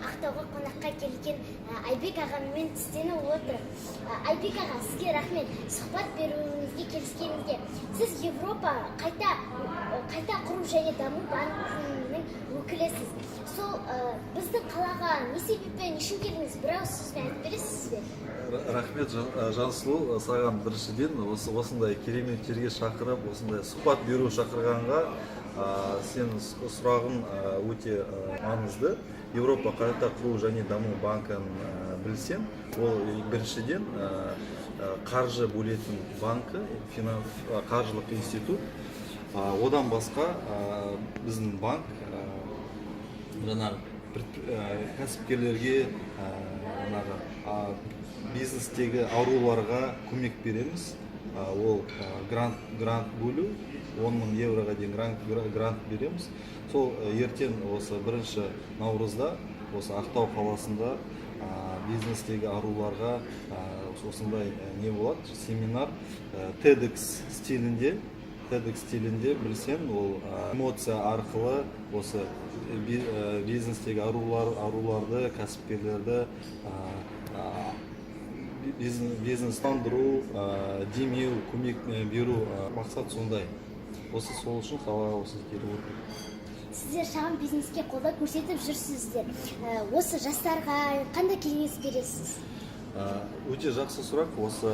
Ақтауға қонаққа келген Айбек ағаммен түстеніп отыр. Айбек аға, сізге рахмет сұхбат беруіңізге келіскеніңізге. Сіз Европа қайта құру және даму банкінің өкілісіз. Сол біздің қалаға не себеппен, не үшін келдіңіз, бір ауыз сөзбен айтып бересіз бе? Рахмет, Жансұлу, саған біріншіден осындай керемет жерге шақырып, осындай сұхбат беру шақырғанға. Сенің сұрағың өте маңызды. Еуропа қайта құру және даму банкін білсем, ол біріншіден қаржы бөлетін банкі, финанс, қаржылық институт. Одан басқа біздің банк жаңағы кәсіпкерлерге, жаңағы бизнестегі аруларға көмек береміз. Ол грант бөлу, 10 мың евроға дейін грант береміз. Сол ертең осы 1 наурызда осы Ақтау қаласында бизнестегі аруларға осындай не болады, семинар, TEDx стилінде. TEDx стилінде білсең, ол эмоция арқылы осы бизнестегі аруларды, кәсіпкерлерді бизнестандыру, демеу, көмек беру, мақсат сондай. Осы сол үшін қалаға осы келіп отыр. Сіздер шағын бизнеске қолдау көрсетіп жүрсіздер. Осы жастарға қандай кеңес бересіз? Өте жақсы сұрақ. Осы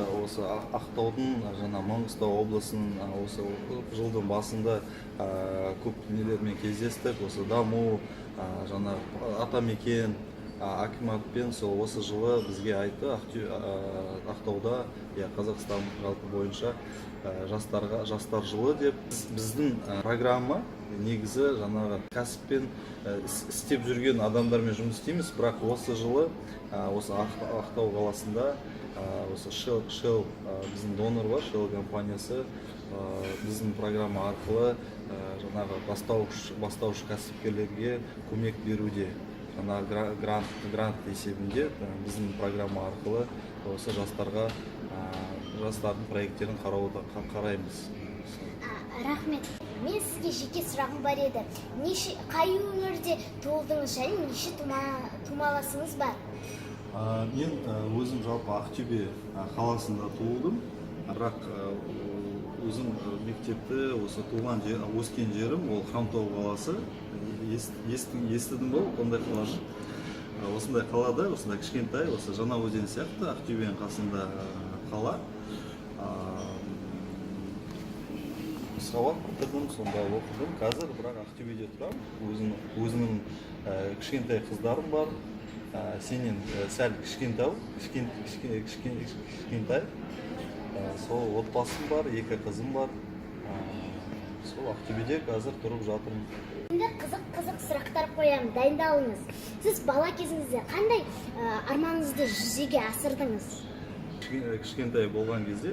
Ақтаудың, жаңа Маңғыстау облысының, осы жылдың басында көп нелермен кездестік, осы даму, жаңа Атамекен, акиматпен. Сол осы жылы бізге айтты, Ақтауда, иә, Қазақстан жалпы бойынша жастарға жастар жылы деп. Біздің программа негізі жаңағы кәсіппен істеп жүрген адамдармен жұмыс істейміз, бірақ осы жылы осы Ақтау қаласында осы Shell, біздің донор бар, Shell компаниясы, біздің программа арқылы жаңағы бастауыш кәсіпкерлерге көмек беруде. Жаңағы грант есебінде біздің программа арқылы осы жастарға, жастардың проекттерін қараймыз. Рахмет. Мен сізге жеке сұрағым бар еді. Неше, қай өңірде туылдыңыз және неше тумаласыңыз бар? Мен өзім жалпы Ақтөбе қаласында туылдым, бірақ өзім мектепті осы туған жер, өскен жерім ол Хромтау қаласы. Естідің ба ондай қаланы? Осындай қалада, осындай кішкентай, осы Жаңаөзен сияқты, Ақтөбенің қасында қала. Сабақ бітірдім, сонда оқыдым. Қазір бірақ Ақтөбеде тұрамын. Өзімнің кішкентай қыздарым бар. Сенен сәл кішкентау, кішкентай. Сол отбасым бар, екі қызым бар. Сол Ақтөбеде қазір тұрып жатырмын. Енді қызық қызық сұрақтар қоямын, дайындалыңыз. Сіз бала кезіңізде қандай арманыңызды жүзеге асырдыңыз? Кішкентай болған кезде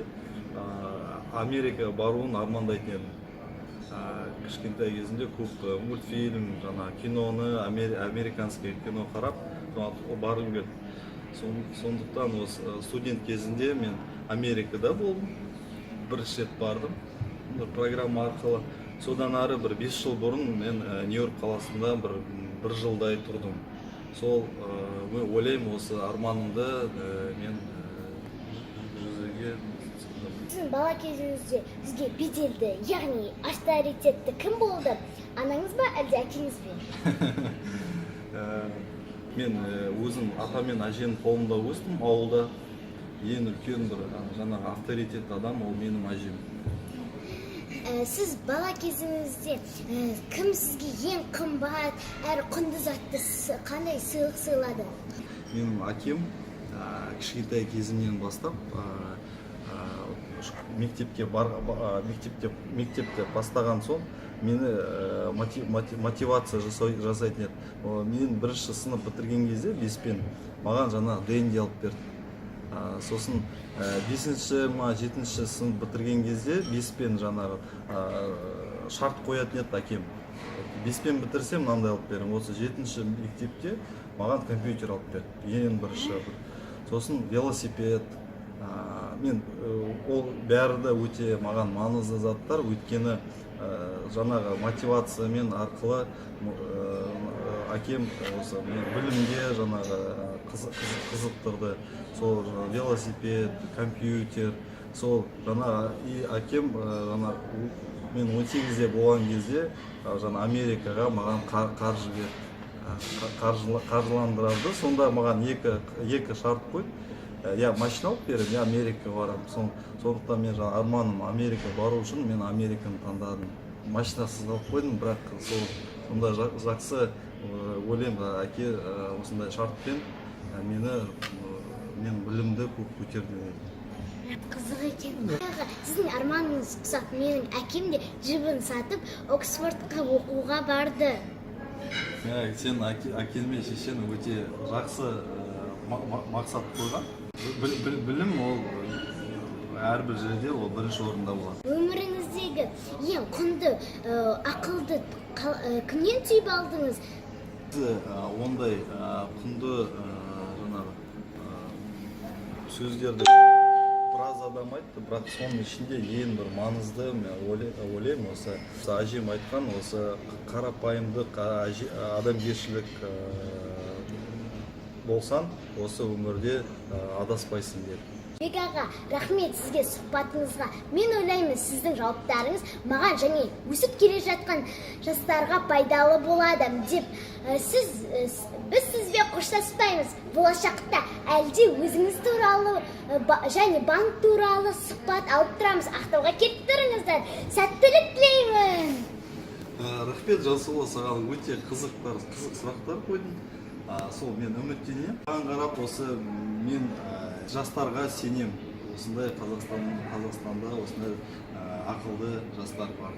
Америка баруын армандайтын едім. Кішкентай кезімде көп мультфильм, жаңа киноны, американский кино қарап, соған барғым келді. Сондықтан осы студент кезінде мен Америкада болдым, бірінші рет бардым бір программа арқылы. Содан ары бір 5 жыл бұрын мен Нью Йорк қаласында бір жылдай тұрдым. Сол мен ойлаймын, осы арманымды мен жүзеге Сіздің бала кезіңізде сізге беделді, яғни авторитетті кім болды, анаңыз ба, әлде әкеңіз бе? Мен өзім ата мен әжемнің қолында өстім ауылда. Ең үлкен бір жаңағы авторитетті адам ол менің әжем. Сіз бала кезіңізде кім сізге ең қымбат әрі құнды затты, қандай сыйлық сыйлады? Менің әкем кішкентай кезімнен бастап, мектепке бар, мектепте бастаған соң мені мотивация жасайтын еді. Мен бірінші сынып бітірген кезде беспен маған жаңағы Денди алып берді. Сосын бесінші ма, жетінші сынып бітірген кезде беспен жаңағы шарт қоятын еді әкем: беспен бітірсем, мынандай алып беремін. Осы жетінші мектепте маған компьютер алып берді ең бірінші бір. Сосын велосипед. Мен ол бәрі де өте маған маңызды заттар, өйткені жаңағы мотивациямен арқылы Әкем осы мені білімге жаңағы қызықтырды. Сол жаңағы велосипед, компьютер, сол жаңағы. И әкем жаңа мен 18-де болған кезде жаңа Америкаға маған қаржы берді, қаржыландырады. Сонда маған екі шарт қойды: я машина алып беремін, я Америкаға барамын. Сондықтан мен жаңа арманым Америка бару үшін мен Американы таңдадым. Машинасыз қалып қойдым, бірақ сол сонда жақсы ойлаймын, әке осындай шартпен мені мен білімді көп көтерді. Қызық екен. Аға, сіздің арманыңыз ұқсап, менің әкем де джипін сатып, Оксфордқа оқуға барды. Иә, сен әкең мен шешең өте жақсы мақсат қойған. Білім ол әрбір жерде ол бірінші орында болады. Өміріңіздегі ең құнды ақылды кімнен түйіп алдыңыз? Сіз, ондай құнды жаңағы сөздерді біраз адам айтты, бірақ соның ішінде ең бір маңызды, мен ойлаймын, осы әжем айтқан осы қарапайымдық, адамгершілік болсаң, осы өмірде адаспайсың деп. Бек аға, рахмет сізге сұхбатыңызға. Мен ойлаймын, сіздің жауаптарыңыз маған және өсіп келе жатқан жастарға пайдалы болады деп. Біз сізбен қоштаспаймыз. Болашақта әлде өзіңіз туралы және банк туралы сұхбат алып тұрамыз. Ақтауға келіп тұрыңыздар. Сәттілік тілеймін. Рахмет, Жансұлу, саған өте қызық сұрақтар қойдың. Сол мен үміттенемін, маған қарап осы мен жастарға сенем, осындай Қазақстанда осындай ақылды жастар бар.